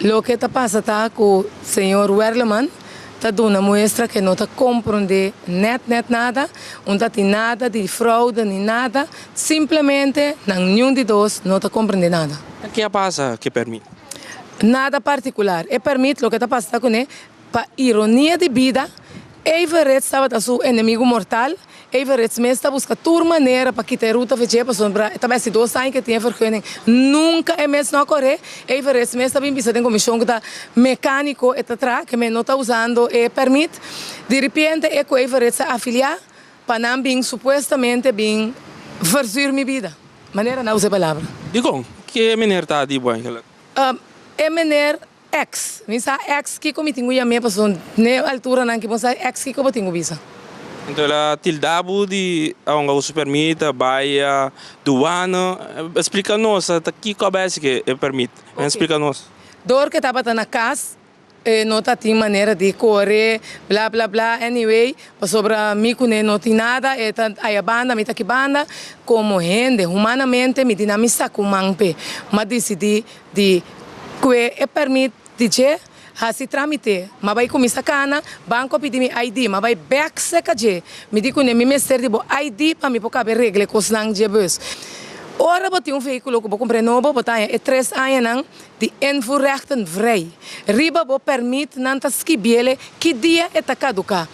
Loke ta pasa ta ku señor Werleman ta duna muestra ku e no ta komprondé nèt nèt nada, un ta tin nada di fraude ni nada, simplemente nan niun di dos no ta komprondé nada. Ta ke a pasa ku e pèrmit? Nada partikular. E pèrmit loke ta pasa ta kuné Pa ironia di bida, Everett tabata su enemigu mortal. Everett mes ta buska tur manera pa kita e ruta fe dje pasobra e ta besti dos aña ke tin e vergunning. Nunka e mes no a kore. Everett mes ta bin bisa den komishon ku ta mekaniko e ta traha, ke men no ta usando e permit. Diripiente e ku Everett sa afiliá pa nan bin supuestamente bin verzuur mi bida. Manera nan usa e palabra. Dikon? Ke meneer ta di bo eigenlijk? E meneer Ex, mi sa ex kiko mi tin ku yam'é pasobra n'e alturanan ki bo sa ex kiko bo tin ku bisa. Anto el a tilda bo di a hunga ku su permit a bai a duana. Splika nos ta kiko a bai hasi ku e permit. Splika nos. Dor ku e tabata na kas e no ta tin manera di kore bla bla bla anyway pasobra mi kuné no tin nada e ta aya banda mi ta aki banda komo hende humanamente mi di nan mi sa ku man p'e m'a disidí Di kue e permit di dje hasi tramite, m'a bai kuminsa kana, banko a pidi mi ID, m'a bai bek seka dje, mi di kuné mi mester di bo ID pa mi por kabe regla e kosnan dje bus. Ora bo tin un vehikulo ku bo kumpra e nobo, bo ta haña e tres añanan di invoerrechten vrij. Riba bo permit nan ta skibiele ki dia e ta kaduká.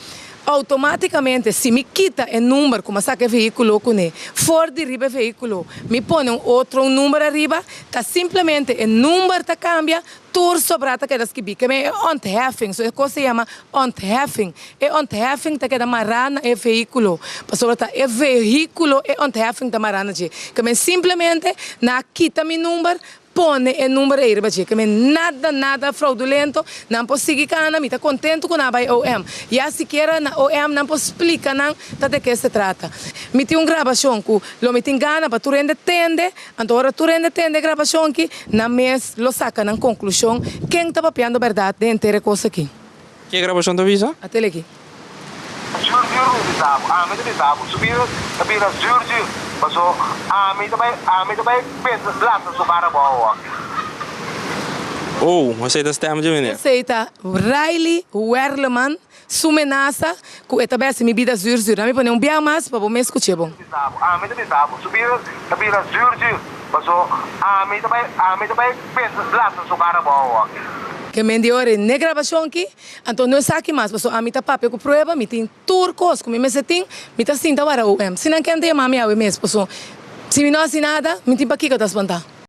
Outomátikamente si mi kita e number ku m'a saka e vehíkulo kuné for di riba e vehíkulo, mi pone un otro un number ariba, ta simplemente e number ta kambia, tur sobrá ta keda skibí. Ke men e ontheffing, so e kos se yama ontheffing. E ontheffing ta keda mará na e vehíkulo, pasobra ta e vehíkulo e ontheffing ta mará na dje. Ke men simplemente nan a kita mi number, Pone e number ei riba dje, ke men nada nada fraudulento, nan por sigui kana, mi ta kontentu ku nan a bai OM. Ya sikiera na OM nan por splika nan ta de ke se trata. Mi tin un grabashon ku lo mi tin gana pa tur hende tende, anto ora tur hende tende e grabashon aki, nan mes lo saka nan konklushon ken ta papiando bèrdat den henter e kos aki. Ke grabashon ta bisa? A tele aki. Zuur zuur mi bisa bo, ami ta bisa bo, su bida ta bira zuur zuur, paso ami ta bai, ami ta bai pensa lanta su cara abou awor. Oh, esei ta stem dje meneer. Esei ta Riley Werleman su menasa ku e ta bai hasi mi bida zuur zuur. Ami pone un bia mas pa bo mes skuch'é bon. Bisa bo, ami ta bisa bo, su bida ta bira zuur zuur, paso ami ta bai, ami ta bai pensa lanta su cara abou awor. Ke men di ora n'e grabashon aki, anto no esaki mas, pasobra ami ta papia ku prueba, mi tin tur kos ku mi mester tin, mi ta sinta wara OM. Si nan ken ta yama mi awe mes, pasobra si mi no hasi nada, mi tin pakiko ta spantá.